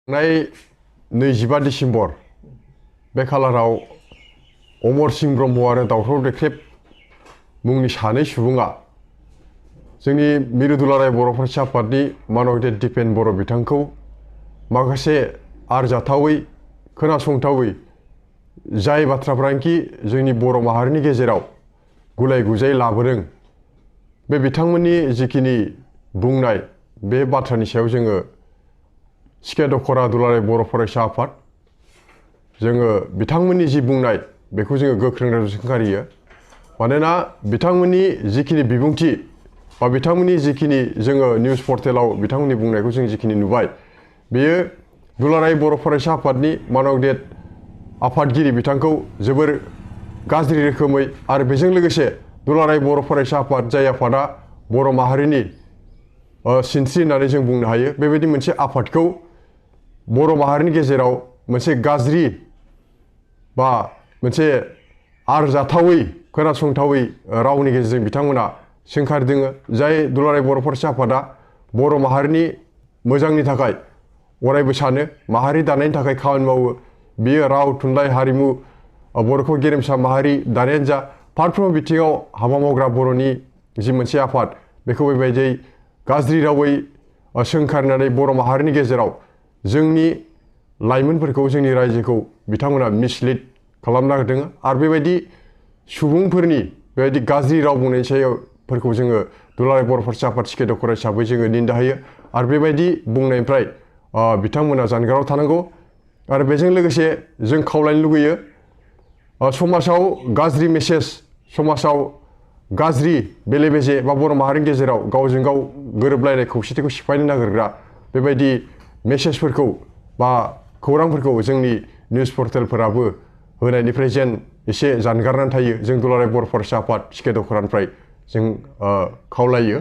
25 December बे खालाराव अमरस ब्रह्म आरो दख'र देख्रेब मुंनि सानै सुबुङा जोंनि मिरु दुलाराय बर' फरायसा आफादनि मानगदेर दिपेन बर' बिथांखौ माखासे आरजाथावै खोनासंथावै जाय बाथ्राफ्रानोखि जोंनि बर' माहारिनि गेजेराव गुलाय गुजाय लाबोदों बे बिथांमोननि जिखिनि बुंनाय बे बाथ्रानि सायाव जोङो दख'र दुलाराय बर' फरायसा आफाद जोङो बिथांमोननि जि बुंनाय बेखौ जोङो गोख्रों रावजों सोंखारियो। मानोना बिथांमोननि जिखिनि बिबुंथि बा बिथांमोननि जिखिनि जोङो निउस पर्टेलाव बिथांमोननि बुंनायखौ जों जिखिनि नुबाय बेयो दुलाराय बर' फरायसा आफादनि मानगदेर आफादगिरि बिथांखौ जोबोर गाज्रि रोखोमै आरो बेजों लोगोसे दुलाराय बर' फरायसा आफाद जाय आफादा बर' माहारिनि सिनस्रि होननानै जों बुंनो हायो बेबायदि मोनसे आफादखौ बर' माहारिनि गेजेराव मोनसे गाज्रि बा मोनसे आरजाथावै खोनासंथावै रावनि गेजेरजों बिथांमोना सोंखारिदों। जाय दुलाराय बर' फरायसा आफादा बर' माहारिनि मोजांनि थाखाय अरायबो सानो माहारि दानायनि थाखाय खामानि मावो। बियो राव थुनलाइ हारिमु बर'खौ गेरेमसा माहारि दानायानो जा फारफ्रोमबो बिथिङाव हाबा मावग्रा बर'नि जि मोनसे आफाद बेखौ बेबायदि गाज्रि रावै सोंखारिनानै बर' माहारिनि गेजेराव जोंनि लाइमोनफोरखौ जोंनि रायजोखौ बिथांमोना मिसलिड खालामना होदों। आरो बेबायदि सुबुंफोरनि बेबायदि गाज्रि राव बुंनायनि सायावफोरखौ जोङो दुलाराय बर' फरायसा आफाद दख'र हिसाबै जोङो निन्दा होयो आरो बेबायदि बुंनायनिफ्राय बिथांमोना जानगाराव थानांगौ। आरो बेजों लोगोसे जों खावलायनो लुगैयो समाजाव गाज्रि मेसेज समाजाव गाज्रि बेले बेजे बा बर' माहारिनि गेजेराव गावजों गाव गोरोबलायनाय खौसेथिखौ सिफायनो नागिरग्रा बेबायदि मेसेजफोरखौ बा खौरांफोरखौ जोंनि निउस पर्टेलफोराबो होनायनिफ्राय जेन एसे जानगारनानै थायो जों दुलाराय बर' फरायसा आफाद दख'रनिफ्राय जों खावलायो।